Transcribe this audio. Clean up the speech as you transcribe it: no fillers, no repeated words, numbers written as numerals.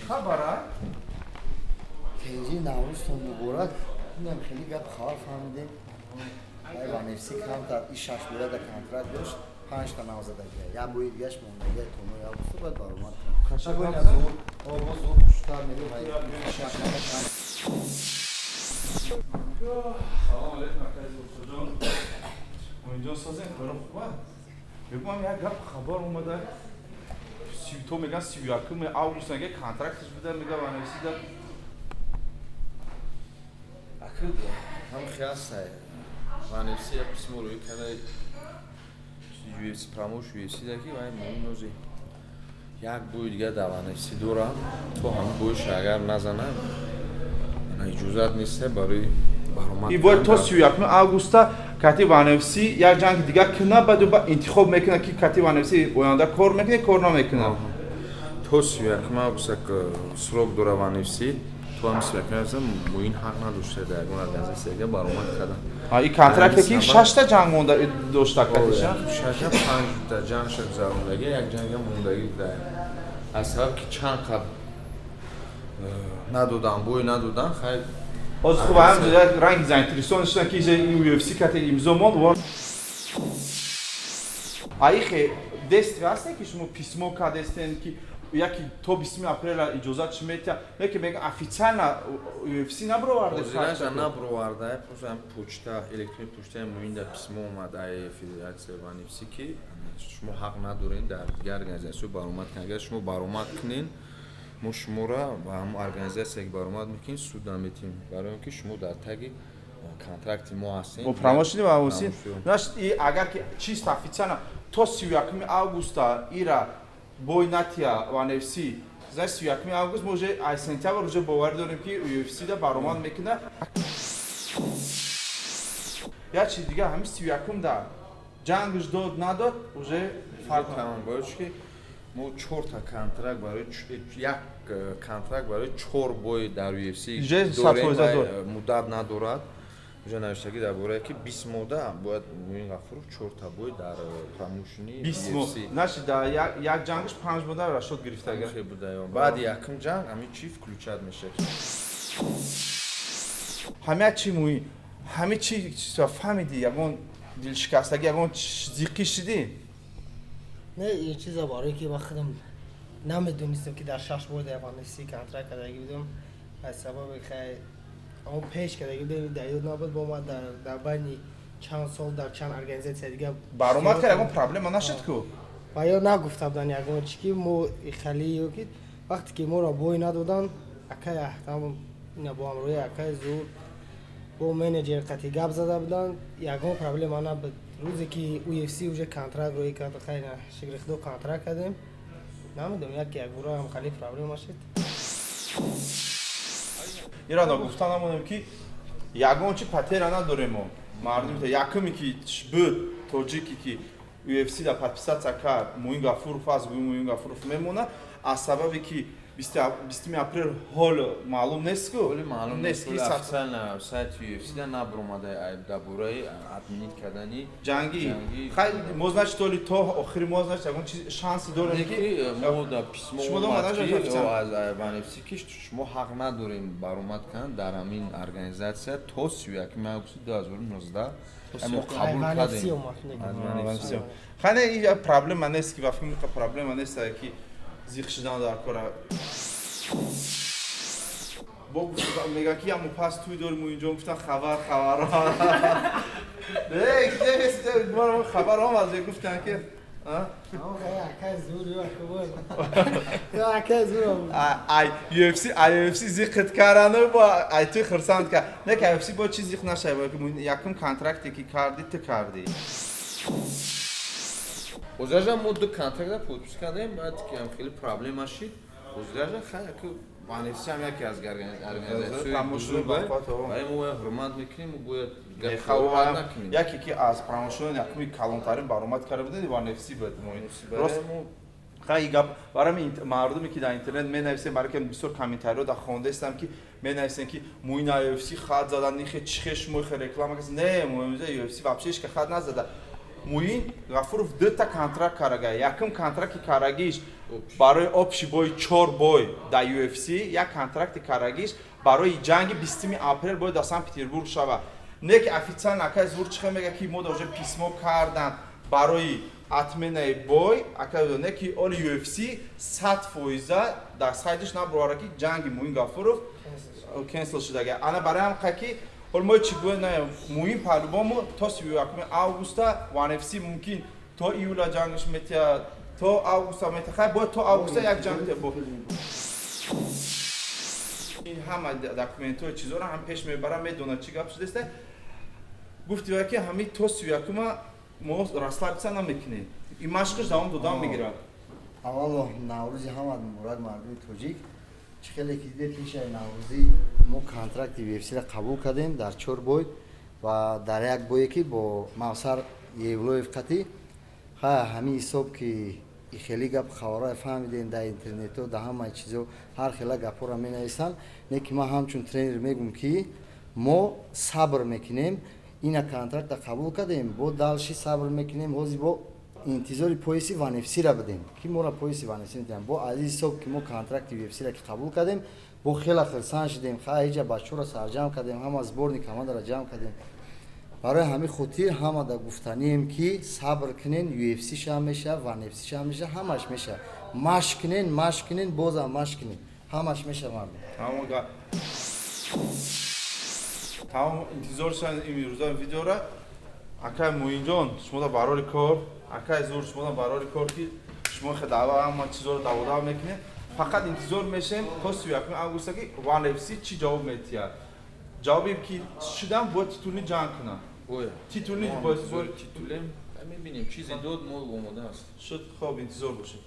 Хабара? Тенҷи, Наврӯзтон муборак. Инам хеле гап хабар фаҳмидем. Ай One FC камтар и шаш бояда контракт дошт, панҷта навзадагия, як бои дигаш мондагия, то нои августа бояд баромад кунад. Зур бо зур хуштар мерем. Салом алейкум, акай Зуршоҷон. Муинҷон, созем, коро хуба? Мегӯям, як гап хабар омада, то меган 31-уми август мега контракташ буда, мега One FC да. Ака, ҳам хиастай. One FC як письмо рӯй карда UFC промоушн UFC да, ки вай муин як бои дига дар One FC дорам, то ҳамин боиша агар назанам, иҷозат нест барои баромад. И бояд то 31-уми августа кати One FC як ҷанги дига куна, баъд ба интихоб мекунад, ки кати One FC оянда кор мекунад, кор намекунад. То 31-уми августа срок дора One FC, то ҳам 31-уми августа Муин ҳақ надошта дар ягон организатсия дига баромад кардан. И контракте ки шашта ҷанг монда дошта катиша? Шаша, панҷта ҷангша гузарондагӣ, як ҷанга мондагӣ буда. Аз сабаб ки чанд қаб надодан, бой надодан, хай. Ҳозир хуб, ҳам як ранги заинтересован шудан, ки UFC кате имзо монд. Аихе действие ҳасте, ки шумо письмо кардестен, ки яки то 20-уми апреля иҷозат чи метиҳад, не ки мегӯям, официально UFC наброварде? Ҳозиража наброварда, просто ҳам почта, электронӣ почтаи Муинда письмо омад ай федератсия One FC, ки шумо ҳақ надоред дар дигар организатсиё баромад кунед. Агар шумо баромад кунед, мо шуморо ба ҳамон организатсия, ки баромад мекунед, суд наметиҳем, барои он ки шумо дар таги контракти мо ҳастем. Промоушни ва агар ки чисто официально то 31-уми августа ира бой натия One FC, значит, 31-уми август мо уже ай сентябр уже боварӣ дорем, ки UFC да баромад мекунад. Як чизи дига, ҳамин 31-ум да ҷангш дод надод, уже фарқ. Тамом, барои чӣ ки мо чорта контракт барои як контракт барои чор бой дар UFC дорем, муддат надорад. Уже навиштагӣ дар бораe ки 20 моҳда бояд Муин Ғафуров чорта бой дар промоушни. 20 моҳ, значит, дар як ҷангш 5 моҳда расчёт гирифтага. Баъди якум ҷанг ҳамин чи включать мешавад. Ҳамя чи, Муин, ҳами чи фаҳмидӣ? Ягон дилшикастагӣ, ягон зиқӣ шидӣ? Не, ин чиза барое ки ма худам намедонистам, ки дар шаш бой дар One FC контракт кардаги будам. Аз сабаби хай он пеш кардаги будем, дар ёд набуд. Бо ма дар байни чанд сол дар чанд организатсия дига баромад кард, ягон проблема нашуд ку? Ва ё нагуфта буданд ягон чи, ки мо хали ё ки вақте ки моро бой надоданд, акай Аҳтам ина бо ҳамроҳи акай Зур бо менеҷер қати гап зада буданд, ягон проблема набуд. Рӯзе ки UFC уже контракт рӯи кард, хайна, шукри худо, контракт кардем. Намедонам, яке якбора ҳам хали проблема шуд. Ира нагуфта намонем, ки ягон чи потеря надорем мо. Мардум якуме ки буд, тоҷике ки UFC да подписаться кард, Муин Гафуров аст. Муин Гафуров мемонад, аз сабабе ки 20-уми апрел ҳол маълум нест ку. Ҳоли маълум нест ки официально сайти UFC да набуромада дар бораи отменить кардани ҷангӣ. Хай, мо, значит, толи то охири мо, значит, ягон чиз шанси дорем ки мо да письмо омад аз One FC, ки шумо ҳақ надорем баромад кардан дар ҳамин организатсия то 31-уми августи 2019. Мо қабул кардем. Хай, не, ин проблема нест, ки ба фикр проблема нест, ки зиқ шудан дар кора. Бо мегӯяд, ки ямо пас туй дорим инҷо, гуфтан хабар хабар омад, гуфтан ки ай UFC, ай UFC зиқит кардану бо ай туй хурсанд кард. Не ки UFC бо чи зиқ нашавад, якум контракте ки кардӣ, ту кардӣ. Ҳозиража мо ду контракта подпись кардем, баъд ки хеле проблема шид. Ҳозиража хай, One FC ҳам яке аз организатсияи бузург, барои мо бояд ҳурмат мекунем, мо бояд яке ки аз промоушнони якуми калонтарин баромад карда будед, One FC буд. Рост, хай, гап барои мардуме ки дар интернет менависем, барои ки бисёр комментариҳо дар хондаистам, ки менависем, ки Муин UFC хат задан, нихе чихе шумо хе реклама кас. Не, Муин UFC вообще ҳеч ка хат назада. Муин Ғафуров дута контракт карага. Якум контракти карагиш барои общий бой, чор бой дар UFC, як контракти карагиш барои ҷанги 20 апрел бояд дар Санкт Петербург шава. Не ки официально акай Зур чихе мега, ки мо уже письмо кардан барои отменаи бой, акай не ки оли UFC 100% дар сайтиш набровара, ки ҷанги Муин Гафуров cancel шудага. Ана барои ҳам ки ҳол мо чӣ гӯя, Муин по-любому то 31 августа One FC, мумкин то июла ҷангаш метиҳад, то августа метиҳад. Хай, бояд то августа як ҷанг бо ин ҳама документҳои чизоро ҳам пеш мебарам, медонад чӣ гап шудааст. Гуфти ки ҳами то 31-ма мо расслабиться намекунем, ин машқиш давом додан мегирад. Аввало, Наврӯзи ҳамад муборак, мардуми тоҷик. Чӣ хеле ки дидед, пешаи Наврӯзӣ мо контракти UFC-ро қабул кардем дар чор бой ва дар як бое ки бо Мавсар Евлоев қатӣ. Ха, ҳамин ҳисоб ки хеле гап хабарҳое фаҳмидем дар интернетҳо, дар ҳамаи чизо ҳар хела гапҳоро менависанд. Не ки ман ҳамчун тренер мегӯм, ки мо сабр мекунем. Ина контракта қабул кардем, бо дальше сабр мекунем. Ҳозир бо интизори пояси One FC-ра будем, ки моро пояси One FC медиҳам. Бо аз ин ҳисоб ки мо контракти UFC-ра ки қабул кардем, бо хела хирсан шудем. Ха, иҷа бачаҳоро сарҷамъ кардем, ҳама сборный командаро ҷамъ кардем. Барои ҳамин хотир ҳама да гуфтанием, ки сабр кунен, UFC шам меша, One FC шам меша, ҳамаш меша. Машқ кунен, машқ кунен, бозам машқ кунен, ҳамаш меша, мардум. Тамом, интизор шавед имрӯза видеора. Акай Муинҷон, шумо барори кор, акай Зур, шумо барори кор, ки шумо даъва ҳама чизоро даводав мекунед. Фақат интизор мешем то 31 августа, ки One FC чӣ ҷавоб метиҳад. Ҷавобе ки шудам, бояд титульный ҷанг кунам. Бояд. Титульный. Мо бояд. интизори титулем, мебинем, чизе дод, мо омода ҳастем. Шуд, хоб, интизор бошед.